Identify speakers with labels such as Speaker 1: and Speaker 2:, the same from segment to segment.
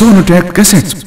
Speaker 1: Sonotech Cassettes.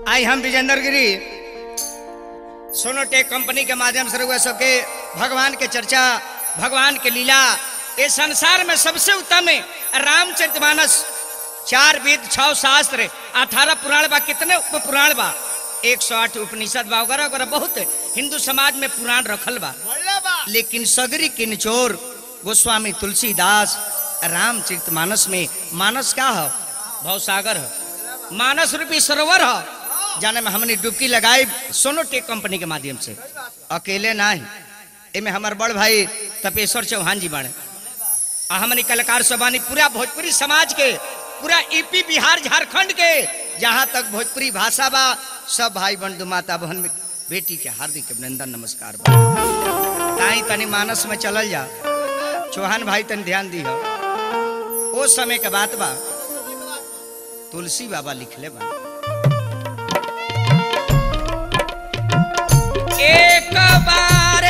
Speaker 2: आई हम विजेंद्र गिरी Sonotek company के माध्यम से रउआ सबके भगवान के चर्चा, भगवान के लीला, ये संसार में सबसे उत्तम है रामचरितमानस। 4 वेद 6 शास्त्र 18 पुराण बा, कितने पुराण बा, 108 उपनिषद बा, वगैरह वगैरह। बहुत हिंदू समाज में पुराण रखल बा, लेकिन सगरी के निचोर गोस्वामी तुलसीदास रामचरितमानस में मानस का है, भवसागर है, मानस रूपी सरोवर है, जाने में हमने डुबकी लगाई सोनोटेक कंपनी के माध्यम से। अकेले ना ही, एमे हमार बड़ भाई तपेश्वर चौहान जी बाड़े, आ हमने कलाकार सब बानी, पूरा भोजपुरी समाज के, पूरा यूपी बिहार झारखंड के जहाँ तक भोजपुरी भाषा बा, सब भाई बंधु माता बहन बेटी के हार्दिक अभिनंदन नमस्कार बा। ताई तनी मानस में चलल जा, चौहान भाई तनी ध्यान दी हो। ओ समय के बात बा, तुलसी बाबा लिखले बा, एक बार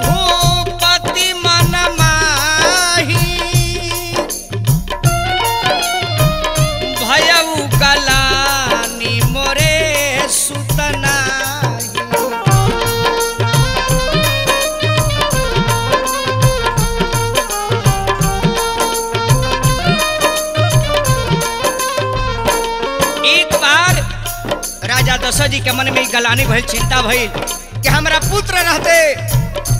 Speaker 2: भूपति मन माही भयउ कलानी मोरे सुतनाही। एक बार राजा दशरथ जी के मन में गलानी भइल, चिंता भइल कि हमरा पुत्र रहते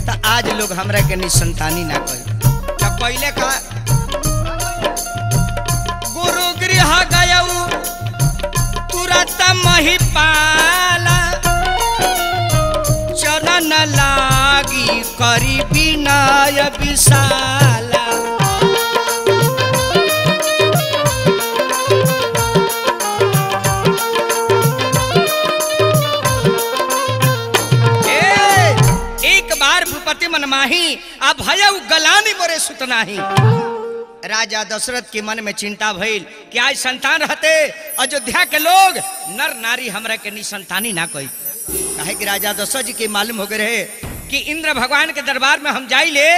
Speaker 2: तो आज लोग हमरा के निसंतानी ना कहे। तो पहले का गुरु गृह गयऊ तुरंत महिपाला, चरण लागी करी विनय विशाला। भूपति मन माही आ भयउ गलानी मोरे सुतनाही। राजा दशरथ के मन में चिंता भइल कि आज संतान रहते अयोध्या के लोग नर नारी हमरा के निसंतानी ना कही। काहे कि राजा दशरथ जी के मालूम हो गए रहे कि इंद्र भगवान के दरबार में हम जाई ले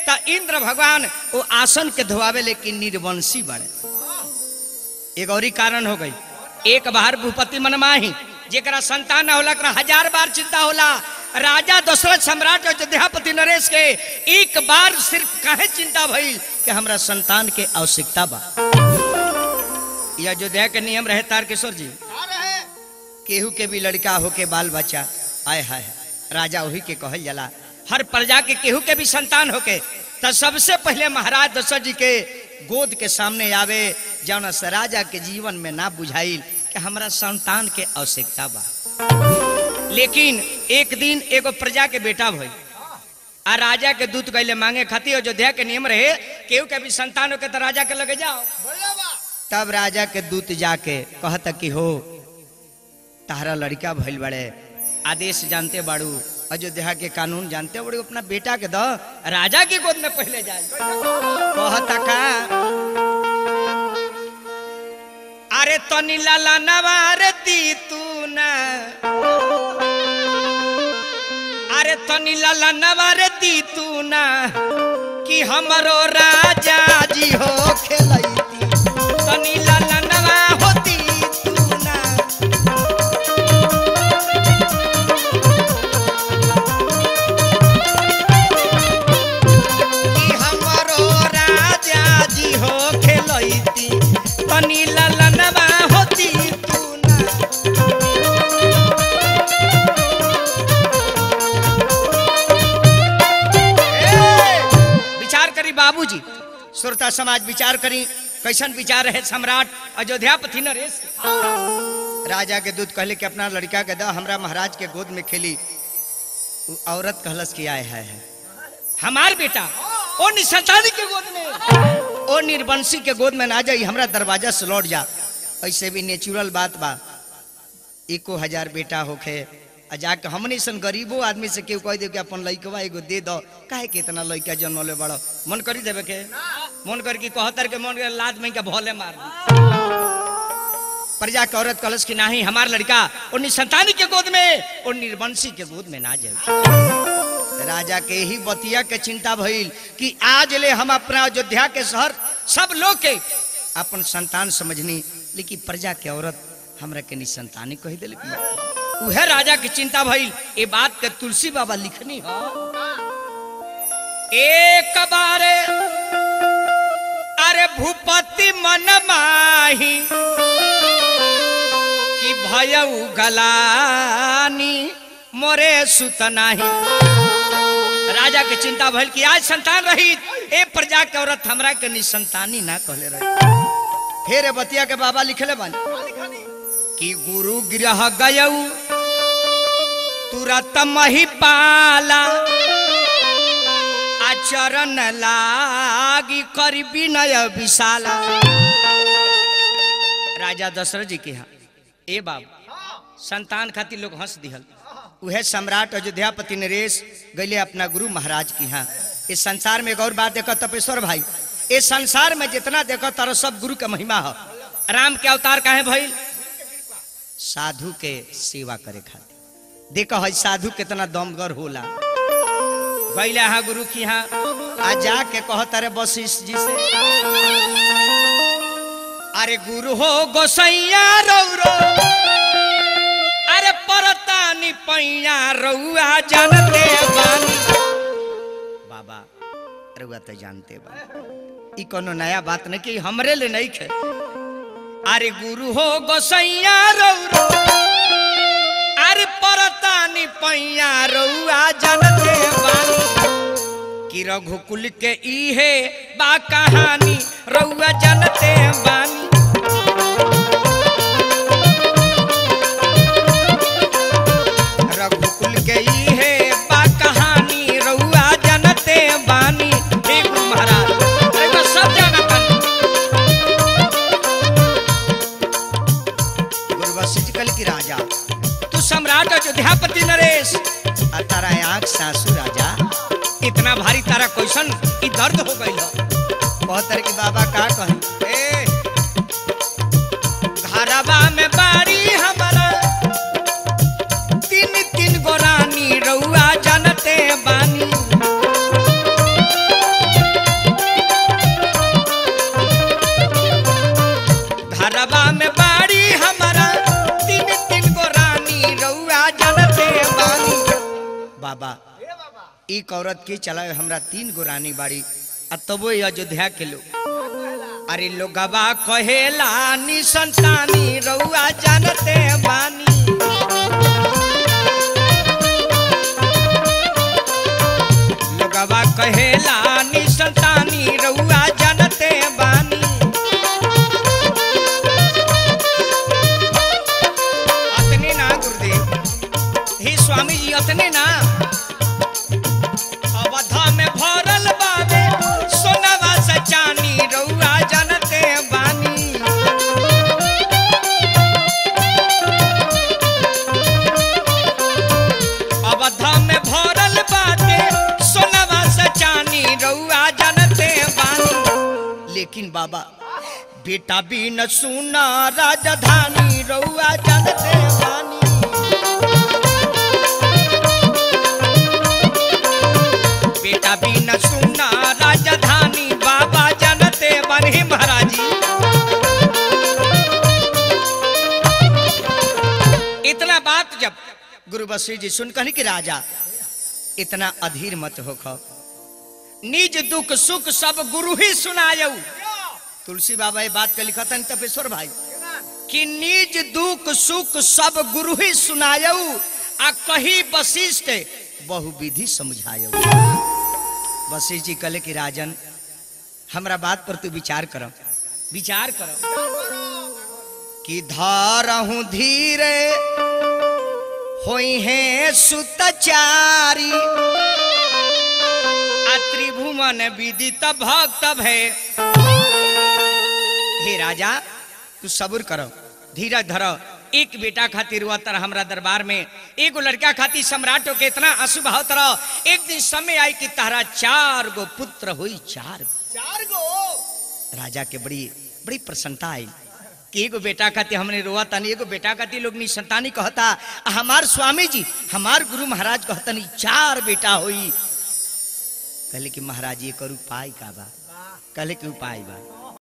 Speaker 2: तो इंद्र भगवान वो आसन के धोआवे लेकिन निर्वंशी बने। एक और कारण हो गई, एक बार भूपति मन माही जेकरा संतान ना होला हजार बार चिंता होला। राजा दशरथ सम्राट अयोध्यापति नरेश के एक बार सिर्फ काहे चिंता भइल कि हमरा संतान के आवश्यकता बा। यह अयोध्या के नियम रहे तारकेश्वर जी, केहू के भी लड़का हो के बाल बच्चा आय हाय राजा वही के कहल जाला, हर प्रजा के केहू के भी संतान होके तो सबसे पहले महाराज दशरथ जी के गोद के सामने आवे, जौन से राजा के जीवन में ना बुझाइल कि हमरा संतान के आवश्यकता बा। लेकिन एक दिन एगो प्रजा के बेटा भइल आ राजा के दूत गइले मांगे खातिर। अयोध्या के नियम रहे केहू के भी संतान होके तो राजा के लगे जाओ। तब राजा के दूत जाके कहता कि हो तारा लड़का भइल बड़े, आदेश जानते बाड़ू, अयोध्या के कानून जानते बाड़ू, अपना बेटा के दो राजा की गोद में पहले जाए। कहता का अरे तनी लाला नवार दी तू ना, अरे तनी लाला नवार दी तू ना कि हमरो राजा जी हो खेलैती, तनी लाला नवा होती तू ना। कि हमरो राजा जी हो खेलैती, तनी लाला नवा होती तू ना। विचार करी बाबूजी, श्रोता समाज विचार करी, कैसन विचार है सम्राट अयोध्यापति नरेश। राजा के दूत कहले कि अपना लड़का के दा हमरा महाराज के गोद में खेली। औरत कहलस कि आए है हमार बेटा ओ निसंतानी के गोद में, ओ निर्वंशी के गोद में ना जाई, हमरा दरवाजा से लौट जा। ऐसे भी नेचुरल बात बा, 1000 बेटा होखे आ जाके हमनी सन गरीबो आदमी से केहू कह दे कि अपन लइकवा एगो दे दो, काहे के इतना लइका जन्मले बड़ो, मन करी देवे के, मन कर कि कहतर के मन के लाद में के भोले मार दी। प्रजा के औरत कहलस कि नहीं हमार लड़का ओ निसंतानी के गोद में, ओ निर्वंशी के गोद में ना जाए। राजा के ही बतिया के चिंता भइल कि आज ले हम अपना अयोध्या के शहर सब लोग के अपन संतान समझनी, लेकिन प्रजा के औरत हमरा के निसंतानी कह दिल। उहे राजा के चिंता भइल। ए बात के तुलसी बाबा लिखनी हो, एक बारे अरे भूपति मन माही कि भयउ गलानी मोरे सुत नाही। राजा के चिंता भइल कि आज संतान रही ए प्रजा के औरत हमरा के निसंतानी ना कहले रही। फिर बतिया के बाबा लिखले बानी कि गुरु गृह गयऊ तुरत मही पाला आचरण लागी कर विनय विशाला। राजा दशरथ जी के यहाँ ए बाबू संतान खातिर लोग हंस दिहल। उहे सम्राट अयोध्यापति नरेश गईले अपना गुरु महाराज की यहाँ। इस संसार में एक और बात देखो तपेश्वर भाई, इस संसार में जितना देखो तारो सब गुरु के महिमा हो। राम के अवतार काहे भइल? साधु के सेवा करे खातिर। देखो है साधु कितना दमगर होला। गईले हाँ गुरु की यहाँ आ जाके कह तारे वशिष्ठ जी से, अरे गुरु हो गोसैया रौरो, अरे परतानी पैया रउआ जानते बानी। बाबा रउआ तो जानते बा, ई कोनो नया बात नहीं कि हमरे ले नहीं खे। अरे गुरु हो गोसैया रौरो, अरे परतानी पैया रउआ जानते बानी कि रघुकुल के इहे बा कहानी रउआ जानते बानी। रघुकुल के इहे बा कहानी रउआ जानते बानी। हे गुरु महाराज रउआ सब जानत बानी। गुरु वशिष्ठ कल की राजा तू सम्राट अयोध्यापति नरेश, आ तारा आँख सासू राजा, इतना भारी तारा क्वेश्चन ई दर्द हो गइल। कहतर कि बाबा का कही, ए घरवा में बाड़ी हमारा तीन तीन गो रानी रउआ जानते बानी। घरवा में बाड़ी हमारा तीन तीन गो रानी रउआ जानते बानी। बाबा एक औरत के चलावे हमरा 3 गो रानी बाड़ी, आ तबो अयोध्या के लोग अरे लोगवा कहेला निसंतानी रउआ जानते बानी। लोगवा कहेला निसंतानी रउआ जानते बानी। अतने ना गुरुदेव, हे स्वामी जी अतने ना, अवधा में भरल बाबे सोनावा सचानी रउआ जानते बानी। अवधा में भरल बाटे सोनावा सचानी रउआ जानते बानी। लेकिन बाबा बेटा बिन सुना राजधानी रउआ जानते बानी। बेटा बिन सुना राजधानी बाबा जानते बानी महाराज जी। इतना बात जब गुरु वशिष्ठ जी सुन कहनी कि राजा इतना अधीर मत होखो, निज दुख सुख सब गुरु ही सुनायऊ। तुलसी बाबा ये बात के लिखतन तपेश्वर भाई कि निज दुख सुख सब गुरु ही सुनायऊ, आ कही वशिष्ठ बहुविधि समझायऊ। वशिष्ठ जी कहले कि राजन हमरा बात पर तू विचार कर, विचार कर कि धारहूं धीरे होई है सुतचारी आ त्रिभुवन विदित भक्त भय। हे राजा तू सब्र करो, धीरज धरो। एक बेटा खातिर हुआ तर हमरा दरबार में, एगो लड़का खातिर सम्राटों के इतना आंसू बहावत रहो। एक दिन समय आई कि तारा 4 गो पुत्र हुई, 4
Speaker 1: गो।
Speaker 2: राजा के बड़ी बड़ी प्रसन्नता आई कि एगो बेटा खातिर हमने रोआ तानी, एगो बेटा खातिर लोग निसंतानी कहता, हमार स्वामी जी हमार गुरु महाराज कहतनी 4 बेटा हुई। कहले कि महाराज ये करू उपाय का बा? कहले कि उपाय बा।